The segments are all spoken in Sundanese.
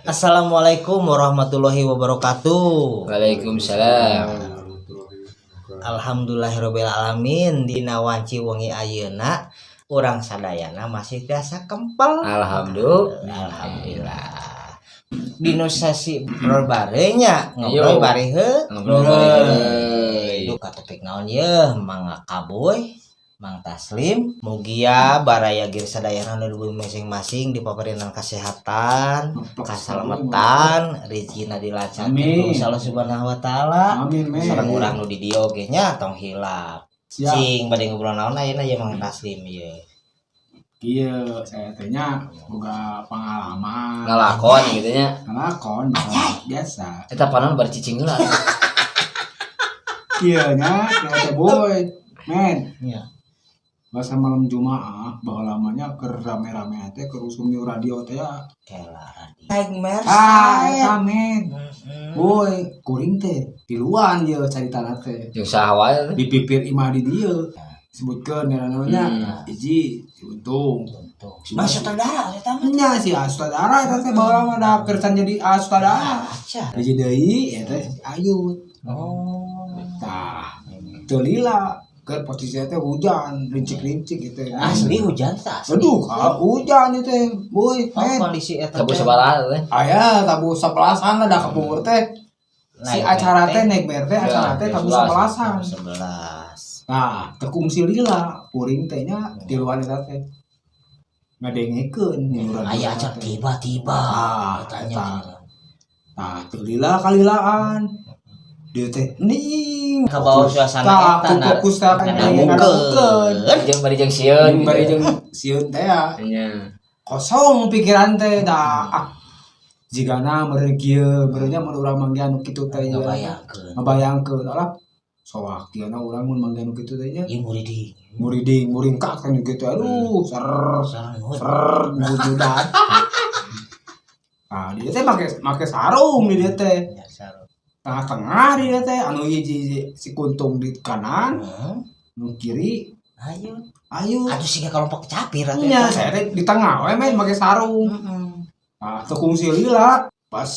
Assalamualaikum warahmatullahi wabarakatuh. Waalaikumsalam. Alhamdulillahirabbil alamin, dina wanci wengi ayeuna urang sadayana masih tiasa kempel. Alhamdulillah. Alhamdulillah. Dina sesi ngobrol barenya, ngobrol Ayo. Bari heuh. Ngobrol bari. Duka topik naon ye, Mang Kaboy, Mang Taslim? Mugia baraya gir sadayana nu di bumi masing-masing dipaparinan kesehatan, kasalamatan, rezekina dilancarkeun Amin. ku Allah Subhanahu wa taala. Amin, men. Sareng urang nu di dieu oge nya, tong hilap. Siap. Cing, bade ngobrol naon ayeuna ye, Mang Taslim ye? Kieu, saya teh nya boga pengalaman. Ngalakon gitu nya. Ngalakon biasa. Eta panon bari cicing heula. Kieu nya, saya teh, boy. Men, Nya. Masa malam Jumaah bahwa lamanya ke rame-rame teh ke usum radio teh ya. Kela radio. Naik Mercy. Ah, eta, men. Heeh. Boy, kuring teh tiluan ye caritana teh. Jeung saha wae teh? Di pipir imah di dieu. Sebutkeun ngaranna nya. Hiji, si Untung. Untung. Mas sutradara eta mah. Nya, si sutradara eta teh baheula mah da keur can jadi sutradara. Aca. Hiji deui eta si Ayut. Oh. Tah, teu lila keur posisi teh hujan, rincik-rincik gitu. Asli hujan tah, asli. Aduh, kalau hujan itu, boy, Oh, men. Kondisi eta Tabuh teh. sabaraha teh? Aya tabuh sebelasan lah, dah kapungkur teh. Si Naik acara BRT. Teh naik BRT, acara teh tabuh sebelasan. Tabuh 11. Nah, teu kungsi lila, kuring teh nya tiluan eta teh. Ngadengekeun hiburan Aya acara teh. Tiba-tiba. Ah, Tanya. Eta. Nah, teu lila kalilaan. Dia teh ning Kabawa suasana Tah, eta, ku fokus teh kan ngadangukeun. Jeung bari jeung sieun. Bari jeung sieun teh ya. Nya. Kosong pikiran teh da, ah, jigana meureun kieu, meureunnya mun urang manggihan nu kitu teh ieu. Ngabayangkeun. Ngabayangkeun alah, soak kieu urang mun manggihan nu kitu teh nya. Ieu muriding. Muriding, muringkak kan gitu, aduh, ser Sareng. Ser wujudan. Nah, dia teh make make sarung di dia teh. Ya, sareng. Tengah-tengah di dia teh, anu hiji si Kuntung di kanan, nu kiri Ayo. Ayo. Aduh, siga kelompok capir atuh Nya, eta. saya teh di tengah we, men, make sarung. Heeh. Nah, teu kungsi lila pas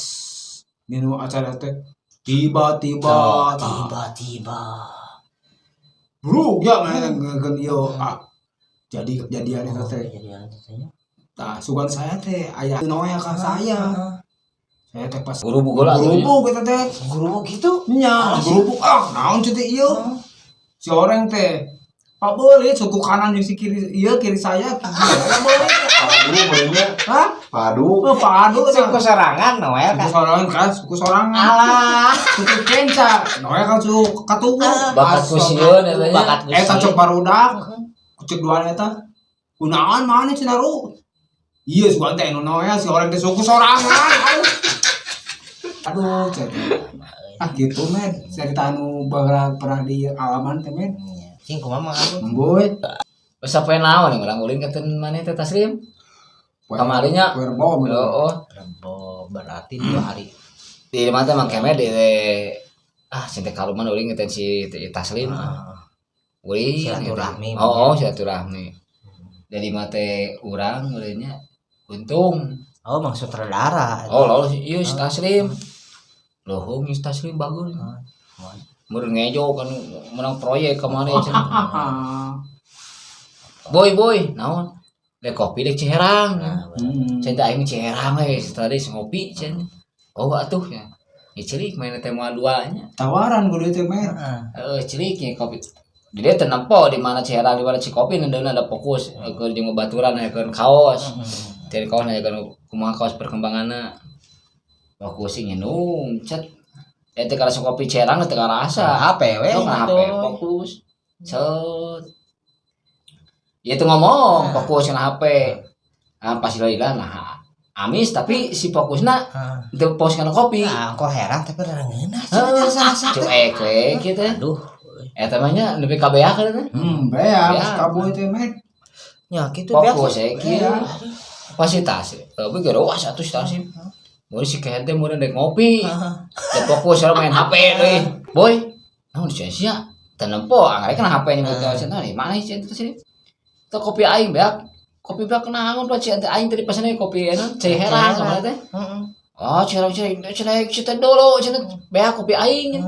ninu acara teh tiba-tiba tah, Tiba-tiba. Bro, ya main ngeun ieu, ah. Jadi kejadian eta Oh, teh. kejadian eta teh nya. Tah, sugan saya teh aya noya ka saya. Saya teh pas Gurubuk heula atuh nya. Gurubuk eta teh. Guru gitu. Nya, gurubuk, ah, naon cuti ieu? Si orang teh Pak boleh suku kanan jeung si kiri, iya, kiri saya, kiri saya boleh. Padu mainnya. Hah? Padu. Oh, padu. Suku sorangan Noel Suku kan. Sorangan kan, suku sorangan. Alah. Suku kenca, Noel kan suku katuhu. Bakat ku sieun eta nya. Bakat ku Eta sieun. cek barudak, cek duaan eta. Kunaon mana cenah ru? Iya, sugan teh nu Noel si orang teh suku sorangan. Aduh. Aduh, cek. Ah gitu, men, cerita anu baheula pernah di alaman teh, men. Iya. Cing, kumaha, Mang Agus? Boy. Geus sapoe naon yang urang ulin katen maneh teh, Taslim? Kamarinya. Poe Rebo. Oh, oh. Rebo berarti 2 hari. Di mana teh Mang Kemed di ah cinta kaluman ulin ngeten si Taslim. Ah. Ulin Silaturahmi. gitu. Oh, silaturahmi. Jadi mate urang ulinnya untung. Oh, Mang sutradara. Oh, lalu ieu si Taslim. Lohong si Taslim bagus. Meureun ngejo kan menang proyek kemarin cenah. Boy, boy, naon? Dek kopi, dek Ciherang. Nah, Cenah aing Ciherang we tadi ngopi cenah. Oh, atuh ya. Ya celik main teh moal duanya. Tawaran kudu teh, men. Heeh. Heeh, celik nya kopi. Di dia teu nempo di mana Ciherang, di mana Cikopi, nendeuna ada fokus keur jeung baturan hayang kaos. Dari kaos hayang kumaha kaos perkembanganna. Fokus sih nginum, cet. Eta karasa kopi Ciherang teu karasa. HP we. Itu kan HP gitu. Fokus. Cet. Ya itu ngomong fokus na HP. Ah, pas lila nah amis, tapi si fokusna Heeh. itu fokus kana kopi. Nah, kok heran tapi rada ngeunah Heeh. rasa-rasa teh. Cuek we gitu. Aduh. Eta mah nya nepi ka beak kan teh. Beak, Beak. kaboy teh, men. Ya gitu biasa. Fokus ya kieu. Iya. Pasitas. Tapi gara wah satu stasi. Mun si kehed teh mun dek ngopi. Ya fokus orang main HP deui. Boy, naon sia sia? Teu nempo anggar kana HP nyebut cenah di mana sih itu sih. Teu kopi aing beak. Kopi beak naon, Pak, cia aing tadi pesennya kopi anu Ciherang kemana teh? Heeh. Oh, cenah cenah cenah cenah dulu cenah beak kopi aing.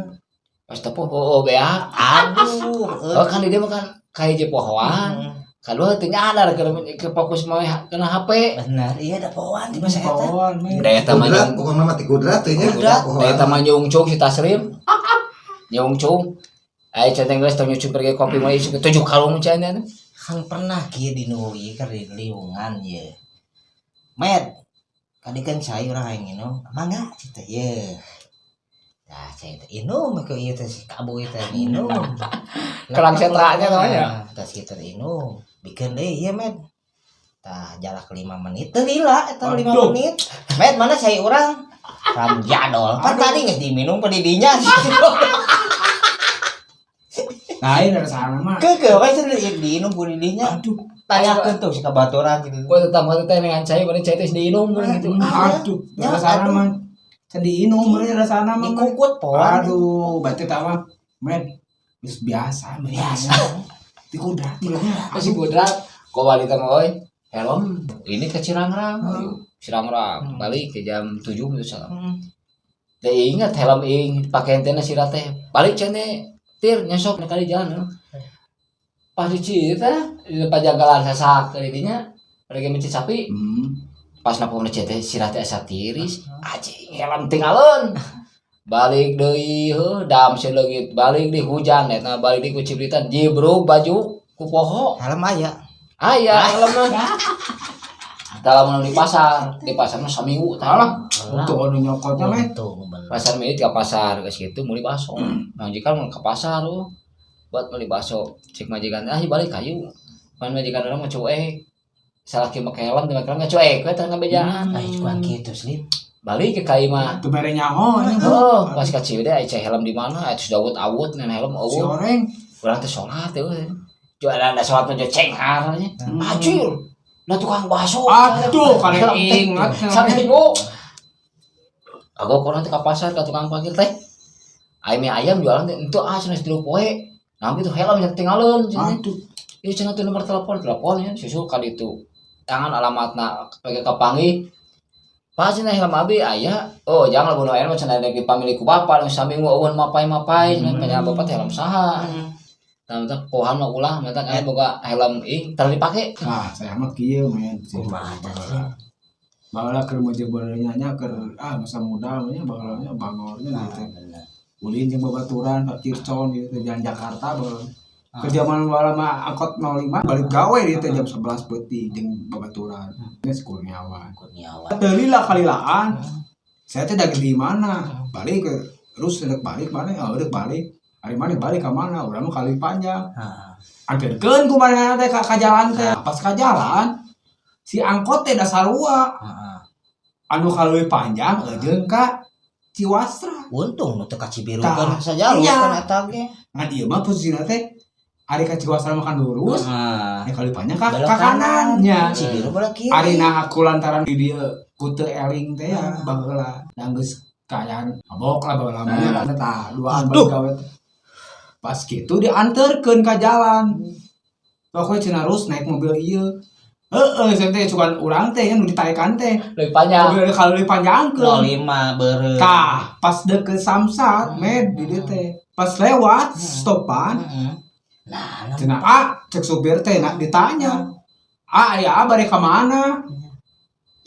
Pas tepuh, oh, beak. Aduh. Oh, kan di dia mah kan kayak je pohoan. Kadua teu nyadar ke fokus mau kena HP. Benar, iya ada pohoan di masa eta. Kawan, men. Da eta mah Kudrat, pokoknya mah ti kudrat teh nya. Kudrat. Da eta mah nyungcung si Taslim. Nyungcung. Ai cenah geus tong nyucuk pergi kopi mah isi 7 kalung cenah. Kan pernah kieu di nu ieu keur di liungan ye. Med, kadi kan cai urang hayang nginum, mangga cita ye. Nah, cai teh inum ke ieu teh si kaboy teh minum. Kerang setranya namanya. Tah kitu teh inum. Bikeun deui ieu, Med. Tah jarak 5 menit teu lila eta 5 Aduh. Menit. Med, mana cai urang? Ram jadol. Pan tadi geus diminum ke didinya. Lain dari sana mah. Keukeuh we cenah diinum ku didinya. Aduh. Tanyakeun tuh si kabaturan gitu. Gua tetap mau teh dengan cai, mana cai teh diinum gitu. Aduh, Ya, dari sana aduh. mah. Can diinum dari sana mah. Dikukut poan. Aduh, berarti tah mah, men. Geus biasa, men. Biasa. Dikudrat, Terus si Kudrat, kok balik sama oi, helm ini ke Cirangrang, Cirangrang, balik ke jam 7 gitu salah. Teh ingat helm ing pakai antena si teh, balik cenah tir nyosok kali jalan. No. Pas di teh di pajagalan sasak ke dinya, lagi mencit sapi, pas napung teh si teh asa tiris, anjing helm tinggalin. Balik deui heuh dam leungit, balik di hujan eta balik di ku cipritan jibruk baju ku poho. Helm aya. Aya helm mah. Tah lamun di pasar mah saminggu tah lah. Untuk anu nyokotnya, men. Untung bener. Pasar milik ke pasar geus kitu meuli bakso. Majikan mun ke pasar oh. Buat meuli bakso. Cek majikan ah balik kayu. Pan majikan urang mah cuek. Salaki make helm teu make helm cuek we teh ngabejaan. Ah, cuan kitu Slim. Balik ke kai mah. Tuh mere nyaho nya. Oh, pas ka Ciwidey aya cai helm di mana? Aya terus awut-awut ngan helm Si eueuh. oreng. Urang teh salat teh euy. Jo ada ada salat mah jo cenghar nya. Anjir. Lah tukang bakso. Aduh, kalian ingat. Saminggu. Aku kurang teh ka pasar ka tukang parkir teh. Ayam ayam jualan teh entu ah cenah tilu poe. Nah gitu helm yang tinggalin cenah. Aduh. Ieu cenah tuh nomor telepon, telepon ya susul ka ditu. Tangan alamatna pake kapanggih. Pak cenah helm abi aya. Oh, jangan bunuh aya mah cenah di pamili ku bapak nu saminggu eueun mapai-mapai cenah penyaha bapak teh helm saha. Nah, mentak pohan mah ulah, mentak aya boga helm ing teu dipake. Ah, saya mah kieu, men. Kumaha tah? Baheula keur mojo nya keur ah masa muda nya baheula nya bangornya gitu. Ulin jeung babaturan Pak Circon gitu jalan Jakarta baheula. Ke zaman baheula mah angkot 05 balik gawe di teh jam 11 peuting jeung babaturan. Nya si Kurniawan. Kurniawan. Teu lila kalilaan. Saya teh dari di mana? Balik ke terus rek balik mana? Oh, rek balik. Ari mana balik ka mana? Urang mah kali panjang. Heeh. Anterkeun ku manehna teh ka jalan teh. Pas ka jalan si angkot teh da sarua. Heeh. Anu kaleuwih panjang jeung ka Ciwastra. Untung nu teu ka Cibiru Tah, kan sajalur iya. kan eta ge. Ngan ieu mah posisina teh ari ka Ciwastra mah kan lurus, Heeh. ya kaleuwih panjang ka, Belok ka kanan nya. Cibiru belok kiri. Ari nah aku lantaran di dieu ku teu eling teh ya baheula. Da geus kaayaan mabok lah baheula mah nya tah dua Aduh. gawe teh. Pas kitu dianterkeun ka jalan. Pokoknya cenah rus naik mobil ieu. Heeh, saya teh cuman urang teh nu ditaekan teh. Lebih panjang. Mobil kalau dipanjangkeun. 05 beureum. Tah, pas deket Samsat, med di dieu teh. Pas lewat stopan, Heeh. Nah, cenah ah, cek supir teh nak ditanya. Ah, ya bade ka mana?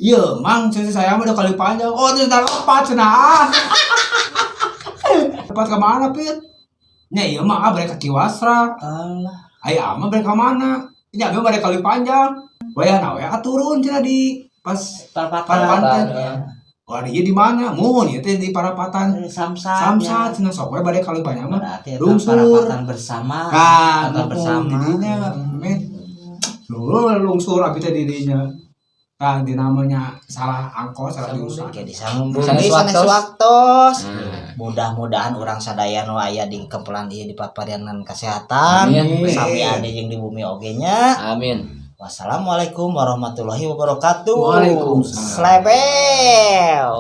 Iya, mang cenah saya mah udah kali panjang. Oh, itu udah lepat cenah ah. Lepat ke mana, Pit? Nya iya mah ah bade ka Ciwastra. Allah. Aya mah bade ka mana? Nya abdi mah bade kali panjang. Wayahna we ah turun cenah di pas Parapatan. Parapatan. Ya. Wah, ieu di mana? Mun ieu teh di parapatan. Samsat. Samsat cenah sok we bade kali panjang mah. Berarti eta Lungsur. parapatan bersama. Kan, Parapatan bersama. Didinya, men. Lu lungsur abi teh didinya. Kan di namanya salah angkot, salah jurusan. Oke, disambung Sanes deui sanes waktos. waktos. Hmm. Mudah-mudahan urang sadaya nu aya di kempelan ieu dipaparinan kesehatan. Amin. Sami ade jeung di bumi oge nya. Amin. Wassalamualaikum warahmatullahi wabarakatuh. Waalaikumsalam. Slebel.